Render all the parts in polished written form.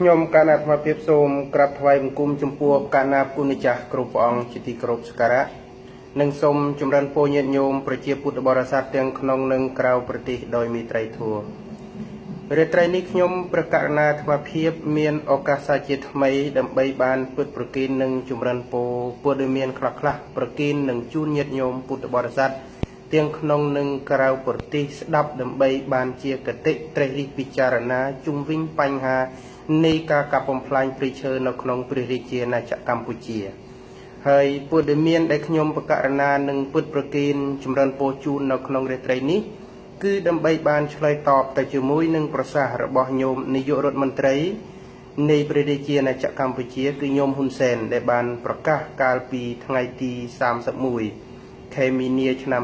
ខ្ញុំកាលណាអាត្មាភាពសូមក្រាបថ្វាយបង្គំចំពោះកាលណាគុណម្ចាស់គ្រប់ព្រះអង្គជាទីគោរពសក្ការៈនិងសូមចម្រើនពរញាតិញោមប្រជាពុទ្ធបរិស័ទទាំងក្នុងនិងក្រៅប្រទេសដោយមេត្រីធម៌រាត្រីនេះខ្ញុំព្រះករុណាអាត្មាភាពមានឱកាសជាថ្មីដើម្បីបានពឹតប្រគិននិងចម្រើនពរព័ត៌មានខ្លះៗប្រគិននិងជូនញាតិញោមពុទ្ធបរិស័ទទាំងក្នុងនិងក្រៅប្រទេសស្ដាប់ដើម្បីបានជាគតិត្រេះរិះពិចារណាជុំវិញបញ្ហានៃការកាប់បំផ្លាញព្រៃឈើនៅក្នុងព្រះរាជាណាចក្រកម្ពុជាហើយព័ត៌មានដែលខ្ញុំប្រកាសណានិងពុទ្ធប្រគិនចម្រើនពរជូននៅក្នុងរាត្រីនេះគឺដើម្បីបានឆ្លើយតបទៅជាមួយនឹងប្រសាសន៍របស់ញោមនាយករដ្ឋមន្ត្រីនៃព្រះរាជាណាចក្រកម្ពុជាគឺញោមហ៊ុនសែនដែលបានប្រកាសកាលពីថ្ងៃទី31ខែមីនាឆ្នាំ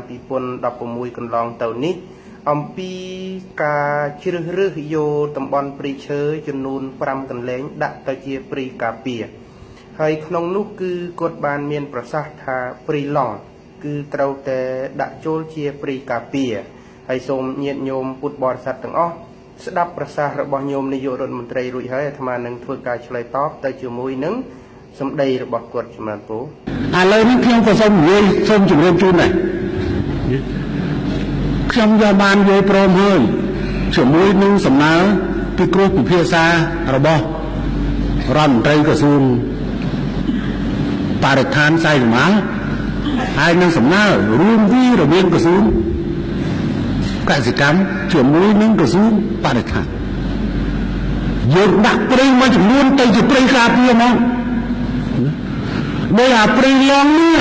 2016កន្លងទៅនេះអំពីការជ្រើសរើសយកតំបន់ព្រៃឈើចំនួន5កន្លែងដាក់ទៅជាព្រៃការពារហើយក្នុងនោះគឺគាត់បានមានប្រសាសន៍ថាព្រៃឡង់គឺត្រូវតែដាក់ចូលជាព្រៃការពារហើយសូមញាតិញោមពុទ្ធបរិស័ទទាំងអស់ស្ដាប់ប្រសាសន៍របស់ញោមនាយករដ្ឋមន្ត្រីរួចហើយអាត្មានឹងធ្វើការឆ្លើយតបទៅជាមួយនឹងសម្ដីរបស់គាត់ចម្រើនពរឥឡូវនេះខ្ញុំក៏សូមនិយាយសូមជម្រាបជូនដែរខ្ញុំយកបានយល់ព្រមហើយជាមួយនឹងសំណើពីគ្រោះពិភាក្សារបស់រដ្ឋមន្ត្រីក្រសួងបរិស្ថានសៃរម៉ាល់ហើយនឹងសំណើរួមវីរវាងក្រសួងកសិកម្មជាមួយនឹងក្រសួងបរិស្ថានយើងដាក់ព្រៃមួយចំនួនទៅជាព្រៃការពារហ្មងដោយអាព្រៃឡង់នេះ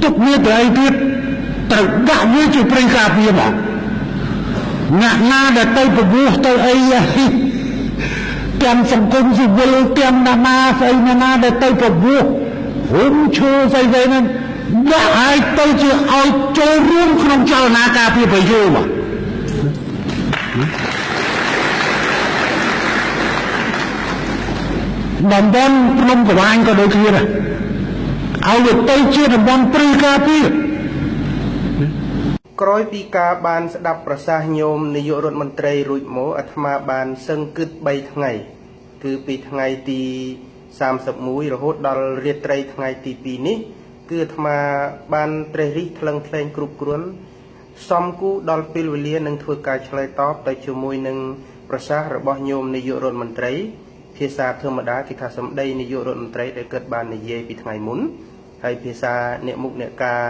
ទុកវាទៅអីទៀតត្រូវដាក់វាជាព្រៃការពារហ្មងអ្នកណាដែលទៅពពោះទៅអីទាំងសង្គមស៊ីវិលទាំងណានាស្អីណាណាដែលទៅពពោះរុំឈើស្អីស្អីហ្នឹងដាក់ឲ្យទៅជាឲ្យចូលរួមក្នុងចលនាការពារព្រៃឈើមកតំបន់ភ្នំក្រវាញក៏ដូចគ្នាដែរឲ្យវាទៅជាតំបន់ព្រៃការពារក្រោយពីការបានស្ដាប់ប្រសាសន៍ញោមនាយករដ្ឋមន្ត្រីរួចមកអាត្មាបានសឹងគិត3ថ្ងៃគឺពីថ្ងៃទី31រហូតដល់រាត្រីថ្ងៃទី2នេះគឺអាត្មាបានត្រេះរិះថ្លឹងថ្លែងគ្រប់គ្រាន់សំគូដល់ពេលវេលានឹងធ្វើការឆ្លើយតបទៅជាមួយនឹងប្រសាសន៍របស់ញោមនាយករដ្ឋមន្ត្រីភាសាធម្មតាគេថាសម្ដីនាយករដ្ឋមន្ត្រីដែលគាត់បាននិយាយពីថ្ងៃមុនហើយភាសាអ្នកមុខអ្នកការ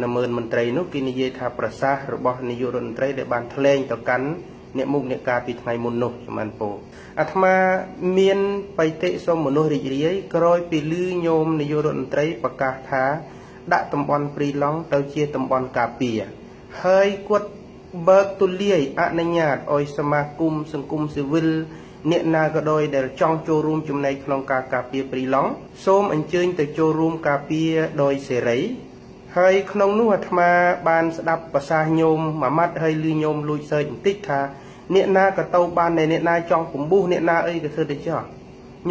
នមឺនមន្ត្រីនោះគេនិយាយថាប្រសាសន៍របស់នាយករដ្ឋមន្ត្រីដែលបានថ្លែងទៅកាន់អ្នកមុខអ្នកការពីថ្ងៃមុននោះចម្រើនពរអាត្មាមានបៃតិសូមមនុស្សរីករាយក្រោយពីលឺញោមនាយករដ្ឋមន្ត្រីប្រកាសថាដាក់តំបន់ព្រៃឡង់ទៅជាតំបន់ការពារហើយគាត់បើកទូលាយអនុញ្ញាតឲ្យសមាគមសង្គមស៊ីវិលអ្នកណាក៏ដោយដែលចង់ចូលរួមចំណែកក្នុងការការពារព្រៃឡង់សូមអញ្ជើញទៅចូលរួមការពារដោយសេរីហើយក្នុងនោះអាត្មាបានស្ដាប់ប្រសាសន៍ញោមមួយម៉ាត់ហើយឮញោមលួចសើចបន្តិចថាអ្នកណាក៏ទៅបានដែរអ្នកណាចង់ពំបុះអ្នកណាអីក៏ធ្វើទៅចោះ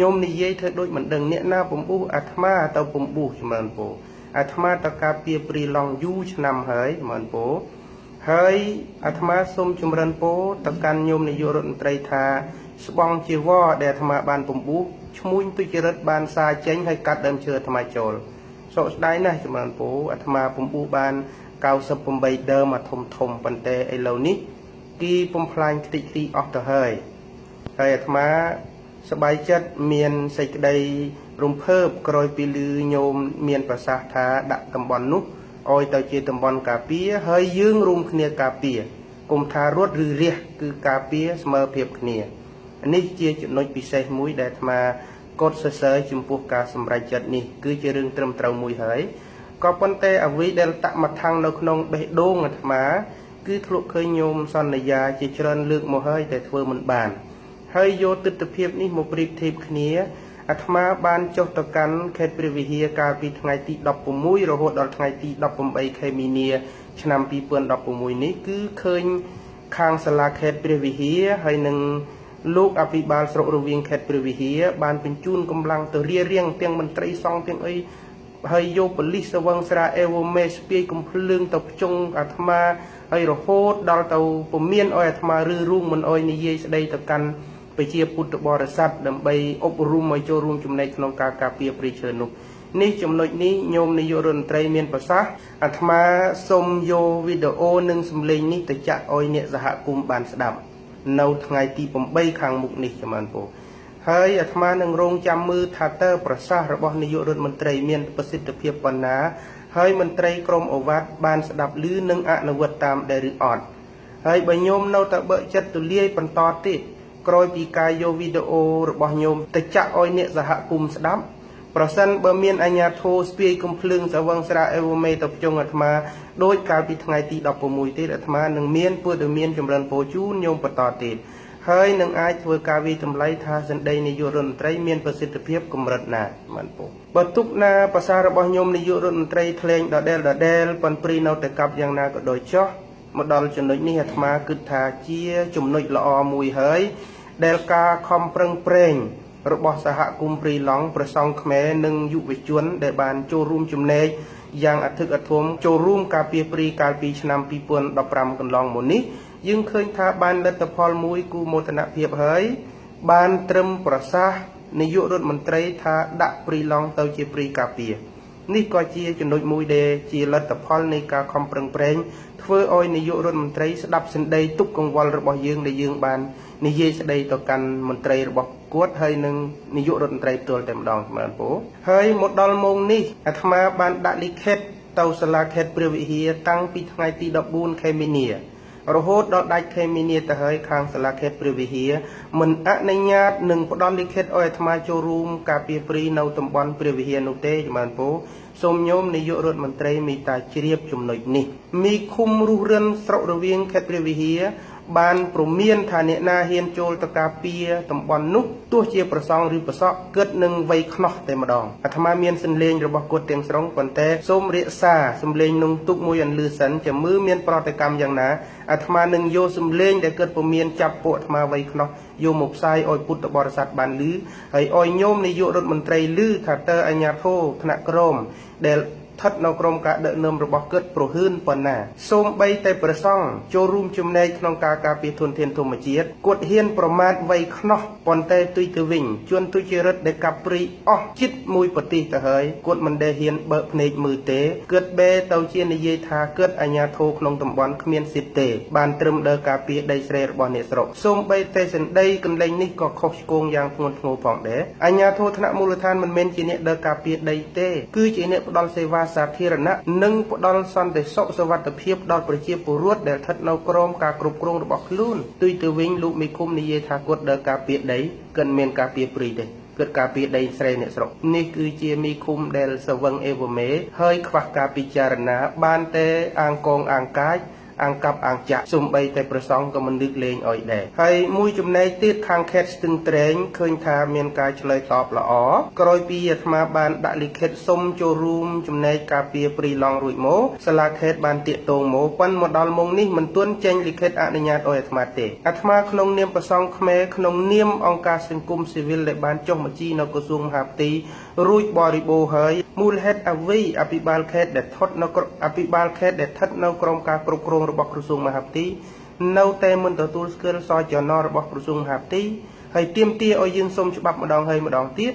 ញោមនិយាយធ្វើដូចមិនដឹងអ្នកណាពំបុះអាត្មាទៅពំបុះចម្រើនពរអាត្មាទៅការពារព្រៃឡង់យូរឆ្នាំហើយចម្រើនពរហើយអាត្មាសូមចម្រើនពរទៅកាន់ញោមនាយករដ្ឋមន្ត្រីថាស្បង់ជីវរដែលអាត្មាបានពំបុះឈ្មួញទុច្ចរិតបានសាចេញហើយកាត់ដើមឈើអាត្មាចូលសោកស្ដាយណាស់ចម្រើនពរអាត្មាពំបុះបាន98ដើមអាធំធំប៉ុន្តែឥឡូវនេះគីបំផ្លាញខ្ទេចខ្ទីអស់ទៅហើយហើយអាត្មាសប្បាយចិត្តមានសេចក្តីរំភើបក្រោយពីលឺញោមមានប្រសាសន៍ថាដាក់តំបន់នោះឲ្យទៅជាតំបន់ការពារហើយយើងរួមគ្នាការពារគុំថារត់ឬរះគឺការពារស្មើភាពគ្នានេះជាចំណុចពិសេសមួយដែលអាត្មាកោតសរសើរចំពោះការសម្រេចចិត្តនេះគឺជារឿងត្រឹមត្រូវមួយហើយក៏ប៉ុន្តែអ្វីដែលតមថាំងនៅក្នុងបេះដូងអាត្មាគឺធ្លុកឃើញញោមសន្យាជាច្រើនលើកមកហើយតែធ្វើមិនបានហើយយកទិដ្ឋភាពនេះមកប្រៀបធៀបគ្នាអាត្មាបានចុះទៅកាន់ខេត្តព្រះវិហារកាលពីថ្ងៃទី16រហូតដល់ថ្ងៃទី18ខែមីនាឆ្នាំ2016នេះគឺឃើញខាងសាលាខេត្តព្រះវិហារហើយនឹងលោកអភិបាលស្រុករវៀងខេត្តព្រះវិហារបានបញ្ជូនកម្លាំងទៅរៀបរៀងទាំងមន្ត្រីសង្ឃទាំងអីហើយយកប៉ូលីសសវឹងស្រាអេវ៉ូមេស្ពាយកំភ្លើងទៅភ្ជង់អាត្មា ហើយរហូតដល់ទៅពុំមានឲ្យអាត្មាឬរូងមិនអោយនិយាយស្ដីទៅកាន់ប្រជាពុទ្ធបរិស័ទដើម្បីអប់រំឲ្យចូលរួមចំណែកក្នុងការការពារព្រៃឈើនោះនេះចំណុចនេះញោមនាយករដ្ឋមន្ត្រីមានប្រសាសន៍អាត្មាសូមយកវីដេអូនិងសម្លេងនេះទៅចាក់ឲ្យអ្នកសហគមន៍បានស្ដាប់នៅថ្ងៃទី8ខាងមុខនេះចម្រើនពរហើយអាត្មានឹងរងចាំមើលថាតើប្រសាសន៍របស់នាយករដ្ឋមន្ត្រីមានប្រសិទ្ធភាពប៉ុណ្ណាហើយមន្ត្រីក្រមឱវាទបានស្ដាប់ឮនិងអនុវត្តតាមដែរឬអត់ហើយបើញោមនៅតែបើកចិត្តទូលាយបន្តទៀតក្រោយពីការយកវីដេអូរបស់ញោមទៅចាក់ឲ្យអ្នកសហគមន៍ស្ដាប់ប្រសិនបើមានអាជ្ញាធរស្ពាយកំភ្លើងសវឹងស្រាអេវមេទៅភ្ជុងអាត្មាដោយកាលពីថ្ងៃទី16ទៀតអាត្មានឹងមានព័ត៌មានចម្រើនពោជូនញោមបន្តទៀតហើយនឹងអាចធ្វើការវិតម្លៃថាសន្តីនាយករដ្ឋមន្ត្រីមានប្រសិទ្ធភាពកម្រិតណាមិនពុកបើទុកណាភាសារបស់ញោមនាយករដ្ឋមន្ត្រីថ្លែងដដែលប៉ុនព្រីនៅតែកាប់យ៉ាងណាក៏ដោយចោះមកដល់ចំណុចនេះអាត្មាគិតថាជាចំណុចល្អមួយហើយដែលការខំប្រឹងប្រែងរបស់សហគមន៍ព្រៃឡង់ប្រសង់ខ្មែរនិងយុវជនដែលបានចូលរួមចំណែកយ៉ាងអធិកអធមចូលរួមការពារព្រៃកាលពីឆ្នាំ2015កន្លងមកនេះយើងឃើញថាបានលទ្ធផលមួយគូមោទនភាពហើយបានត្រឹមប្រសាសន៍នាយករដ្ឋមន្ត្រីថាដាក់ព្រៃឡង់ទៅជាព្រៃការពារនេះក៏ជាចំណុចមួយដែលជាលទ្ធផលនៃការខំប្រឹងប្រែងធ្វើឲ្យនាយករដ្ឋមន្ត្រីស្ដាប់សម្ដីទុកកង្វល់របស់យើងដែលយើងបាននិយាយស្ដីទៅកាន់មន្ត្រីរបស់គាត់ហើយនឹងនាយករដ្ឋមន្ត្រីផ្ទាល់តែម្ដងចម្រើនពរហើយមកដល់ម៉ោងនេះអាត្មាបានដាក់លិខិតទៅសាលាខេត្តព្រះវិហារតាំងពីថ្ងៃទី14ខែមីនារហូតដល់ដាច់ខែមីនាទៅហើយខាងសាលាខេត្តព្រះវិហារមិនអនុញ្ញាតនឹងផ្ដល់លិខិតឲ្យអាត្មាចូលរួមការពារព្រៃនៅតំបន់ព្រះវិហារនោះទេចម្រើនពរសូមញោមនាយករដ្ឋមន្ត្រីមេត្តាជ្រាបចំណុចនេះមីឃុំរុះរិនស្រុករវៀងខេត្តព្រះវិហារបានព្រមានថាអ្នកណាហ៊ានចូលទៅការពារតំបន់នោះទោះជាប្រសង់ឬប្រសក់គិតនឹងវ័យខ្នោះតែម្ដងអាត្មាមានសម្លេងរបស់គាត់ទាំងស្រុងប៉ុន្តែសូមរក្សាសម្លេងនោះទុកមួយអន្លឺសិនចាំមើលមានប្រតិកម្មយ៉ាងណាអាត្មានឹងយកសម្លេងដែលគិតព្រមានចាប់ពួកអាត្មាវ័យខ្នោះយកមកផ្សាយឲ្យពុទ្ធបរិស័ទបានឮហើយឲ្យញោមនាយករដ្ឋមន្ត្រីឮថាតើអាជ្ញាធរថ្នាក់ក្រមដែលស្ថិតនៅក្រោមការដឹកនាំរបស់គិតប្រហឿនប៉ុណ្ណាសូម្បីតែព្រះសង្ឃចូលរួមចំណែកក្នុងការការពារធនធានធម្មជាតិគាត់ហ៊ានប្រមាថវ័យខ្នោះប៉ុន្តែទុយទៅវិញជួនទុច្ចរិតដែលកាប់ព្រៃអស់ជិតមួយប្រទេសទៅហើយគាត់មិនដែលហ៊ានបើកភ្នែកមើលទេគិតបែទៅជានិយាយថាគិតអាជ្ញាធរក្នុងតំបន់គ្មានសិទ្ធិទេបានត្រឹមដើរការពារដីស្រែរបស់អ្នកស្រុកសូម្បីតែសន្ដីកន្លែងនេះក៏ខុសឆ្គងយ៉ាងធ្ងន់ធ្ងរផងដែរអាជ្ញាធរថ្នាក់មូលដ្ឋានមិនមែនជាអ្នកដើរការពារដីទេគឺជាអ្នកផ្ដល់សេវាសាធារណៈនិងផ្ដល់សន្តិសុខសុវត្ថិភាពដល់ប្រជាពលរដ្ឋដែលស្ថិតនៅក្រោមការគ្រប់គ្រងរបស់ខ្លួនទុយទៅវិញលោកមេឃុំនិយាយថាគាត់ដើរការពារដីគាត់មានការពារព្រៃទេគាត់ការពារដីស្រែអ្នកស្រុកនេះគឺជាមេឃុំដែលសវឹងអេវមេហើយខ្វះការពិចារណាបានតែអាងកងអាងកាចអាងកាប់អាងចាក់សំបីតែប្រសង់ក៏មិនលើកលែងឲ្យដែរហើយមួយចំណែកទៀតខាងខេត្តស្ទឹងត្រែងឃើញថាមានការឆ្លើយតបល្អក្រោយពីអាត្មាបានដាក់លិខិតសុំចូលរួមចំណែកការពារព្រៃឡង់រួចមកសាលាខេត្តបានទាក់ទងមកប៉ុន្តែមកដល់មុខនេះមិនទាន់ចេញលិខិតអនុញ្ញាតឲ្យអាត្មាទេអាត្មាក្នុងនាមប្រសង់ខ្មែរក្នុងនាមអង្គការសង្គមស៊ីវិលដែលបានចុះបញ្ជីនៅក្រសួងមហាផ្ទៃរួចបរិបូរណ៍ហើយមូលហេតុអ្វីអភិបាលខេត្តដែលស្ថិតនៅអភិបាលខេត្តដែលស្ថិតនៅក្រោមការគ្រប់គ្រងរបស់ក្រសួងមហាផ្ទៃនៅតែមិនទទួលស្គាល់សចនរបស់ក្រសួងមហាផ្ទៃហើយទាមទារឲ្យយើងសុំច្បាប់ម្ដងហើយម្ដងទៀត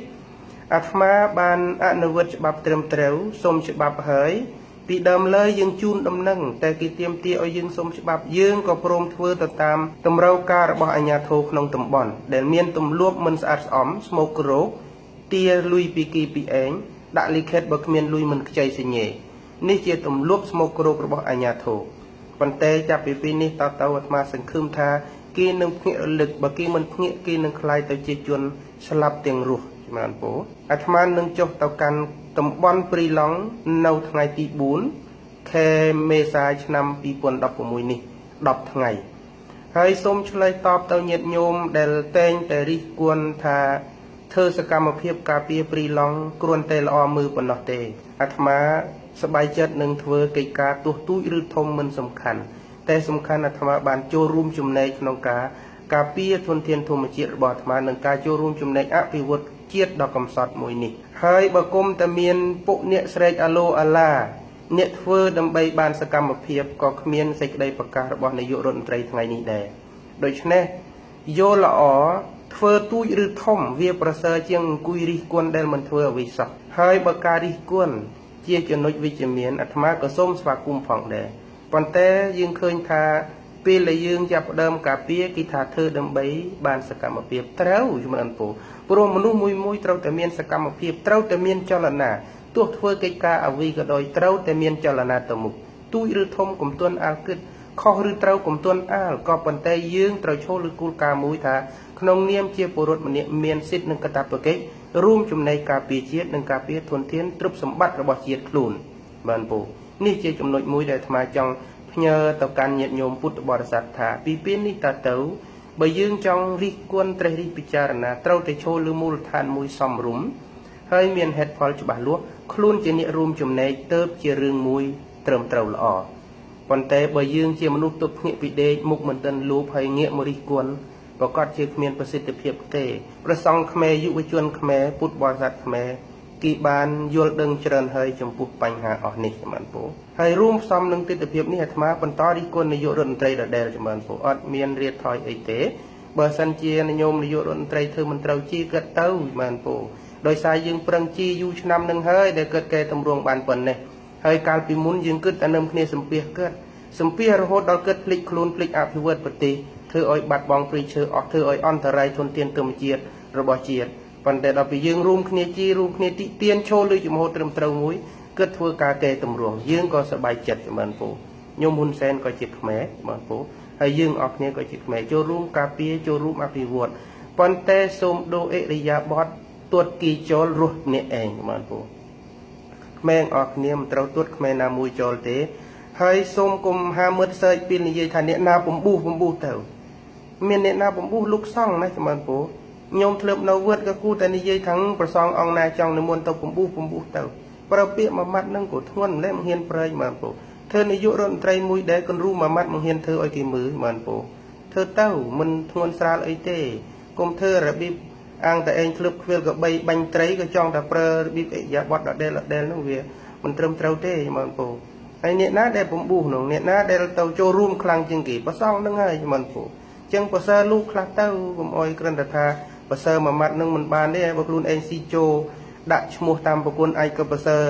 អាត្មាបានអនុវត្តច្បាប់ត្រឹមត្រូវសុំច្បាប់ហើយពីដើមឡើយយើងជូនដំណឹងតែគេទាមទារឲ្យយើងសុំច្បាប់យើងក៏ព្រមធ្វើទៅតាមតម្រូវការរបស់អាជ្ញាធរក្នុងតំបន់ដែលមានទម្លាប់មិនស្អាតស្អំស្មោកគ្រោកទាលុយពីគីពីឯងដាក់លិខិតបើគ្មានលុយមិនខ្ចីសញ្ញេនេះជាទម្លាប់ស្មោកគ្រោករបស់អាជ្ញាធរប៉ុន្តែចាប់ពីពេលនេះតទៅអាត្មាសង្ឃឹមថាគេនឹងភ្ញាក់រលឹកបើគេមិនភ្ញាក់គេនឹងក្លាយទៅជាជនស្លាប់ទាំងរស់ចម្រើនពរអាត្មានឹងចុះទៅកាន់តំបន់ព្រៃឡង់នៅថ្ងៃទី4ខែមេសាឆ្នាំ2016នេះ10ថ្ងៃហើយសូមឆ្លើយតបទៅញាតិញោមដែលតែងតែរិះគន់ថាធ្វើសកម្មភាពការពារព្រៃឡង់គ្រាន់តែល្អមើលប៉ុណ្ណោះទេអាត្មាសប្បាយចិត្តនឹងធ្វើកិច្ចការទោះទូចឬធំមិនសំខាន់តែសំខាន់អាត្មាបានចូលរួមចំណែកក្នុងការការពារធនធានធម្មជាតិរបស់អាត្មានិងការចូលរួមចំណែកអភិវឌ្ឍជាតិដ៏កំសត់មួយនេះហើយបើគុំតែមានពួកអ្នកស្រែកអាឡូអាឡា អ្នកធ្វើដើម្បីបានសកម្មភាពក៏គ្មានសេចក្តីប្រកាសរបស់នាយករដ្ឋមន្ត្រីថ្ងៃនេះដែរដូច្នេះយល់ល្អធ្វើទូចឬធំវាប្រសើរជាងអង្គុយរិះគន់ដែលមិនធ្វើអ្វីសោះហើយបើការរិះគន់ជាចំណុចវិជ្ជមានអាត្មាក៏សូមស្វាគមន៍ផងដែរប៉ុន្តែយើងឃើញថាពេលដែលយើងចាប់ផ្ដើមការពារគេថាធ្វើដើម្បីបានសកម្មភាពត្រូវជំរឿនពូព្រោះមនុស្សមួយមួយត្រូវតែមានសកម្មភាពត្រូវតែមានចលនាទោះធ្វើកិច្ចការអ្វីក៏ដោយត្រូវតែមានចលនាទៅមុខទូចឬធំកុំទន់អាលគិតខុសឬត្រូវកុំទន់អាលក៏ប៉ុន្តែយើងត្រូវឈរលើគោលការណ៍មួយថាក្នុងនាមជាពលរដ្ឋម្នាក់មានសិទ្ធិនិងកាតព្វកិច្ចរួមចំណែកការពារជាតិនិងការពារធនធានទ្រព្យសម្បត្តិរបស់ជាតិខ្លួនបានពូនេះជាចំណុចមួយដែលអាត្មាចង់ផ្ញើទៅកាន់ញាតិញោមពុទ្ធបរិស័ទថាពីពេលនេះតទៅបើយើងចង់រិះគន់ត្រេះរិះពិចារណាត្រូវតែឈរលើមូលដ្ឋានមួយសមរម្យហើយមានហេតុផលច្បាស់លាស់ខ្លួនជាអ្នករួមចំណែកទៅជារឿងមួយត្រឹមត្រូវល្អប៉ុន្តែបើយើងជាមនុស្សទប់ភ្ញាក់ពីដេកមុខមិនទាន់លូបហើយងាកមករិះគន់ប្រកាសជាគ្មានប្រសិទ្ធភាពទេព្រះសង្ឃខ្មែរយុវជនខ្មែរពុទ្ធបរិស័ទខ្មែរគេបានយល់ដឹងច្រើនហើយចំពោះបញ្ហាអស់នេះចម្រើនពូហើយរួមផ្សំនឹងទិដ្ឋភាពនេះអាត្មាបន្តរិះគន់នាយករដ្ឋមន្ត្រីដដែលចម្រើនពូអត់មានរៀបថយអីទេបើសិនជាញោមនាយករដ្ឋមន្ត្រីធ្វើមិនត្រូវជីគិតទៅចម្រើនពូដោយសារយើងប្រឹងជីយូរឆ្នាំនឹងហើយដែលគិតកែតម្រង់បានប៉ុណ្ណេះហើយកាលពីមុនយើងគិតតែនឹមគ្នាសំពះគិតសំពះរហូតដល់គិតភ្លេចខ្លួនភ្លេចអភិវឌ្ឍប្រទេសធ្វើឲ្យបាត់បង់ព្រៃឈើអស់ធ្វើឲ្យអន្តរាយធនធានធម្មជាតិរបស់ជាតិប៉ុន្តែដល់ពេលយើងរួមគ្នាជីរួមគ្នាតិទៀនឈរលើជំហរត្រឹមត្រូវមួយគិតធ្វើការកែតម្រង់យើងក៏សប្បាយចិត្តចម្រើនពូញោមហ៊ុនសែនក៏ជាខ្មែរបងពូហើយយើងអស់គ្នាក៏ជាខ្មែរចូលរួមការពារចូលរួមអភិវឌ្ឍប៉ុន្តែសូមដូរអិរិយាបថទួតគីចូលរស់អ្នកឯងបងពូខ្មែរអស់គ្នាមិនត្រូវទួតខ្មែរណាមួយចូលទេហើយសូមគុំហាមើលសើចពីនិយាយថាអ្នកណាពំបុះពំបុះទៅមានអ្នកណាពំបុះលោកសង្ឃណាចម្រើនពូញោមធ្លាប់នៅវត្តក៏គូតែនិយាយថាប្រសងអង្គណាចង់និមន្តទៅពំបុះពំបុះទៅប្រើពាក្យមួយម៉ាត់នឹងក៏ធ្ងន់ម្លេះមិនហ៊ានប្រែងបានពូធ្វើនាយករដ្ឋមន្ត្រីមួយដែលគំរូមួយម៉ាត់មិនហ៊ានធ្វើឲ្យគេមើលបានពូធ្វើទៅមិនធ្ងន់ស្រាលអីទេកុំធ្វើរបៀបអាងតែឯងធ្លាប់ខ្វៀលក៏បីបាញ់ត្រីក៏ចង់តែប្រើរបៀបអិយាបថដដែលដដែលនោះវាមិនត្រឹមត្រូវទេបានពូហើយអ្នកណាដែលពំបុះនោះអ្នកណាដែលទៅចូលរួមខ្លាំងជាងគេប្រសងនឹងហើយបានពូចឹងប្រសើរលោកខ្លះទៅកុំអោយគ្រាន់តែថាប្រសើរមួយម៉ាត់នឹងមិនបានទេបើខ្លួនឯងស៊ីជោដាក់ឈ្មោះតាមប្រពន្ធឯងក៏ប្រសើរ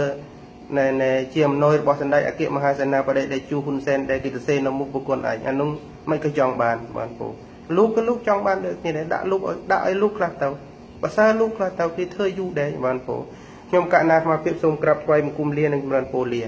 ណែជាអំណោយរបស់សម្ដេចអគ្គមហាសេនាបតីតេជោហ៊ុនសែនដែលគេសរសេរនៅមុខប្រពន្ធឯងអានោះមិនក៏ចង់បានបានពូលោកក៏លោកចង់បានដូចគ្នាដែរដាក់លោកឲ្យដាក់ឲ្យលោកខ្លះទៅប្រសើរលោកខ្លះទៅគេធ្វើយូរដែរបានពូខ្ញុំកណ្ណាអាត្មាភាពសូមក្រាបថ្វាយបង្គំលានិងចម្រើនពរលា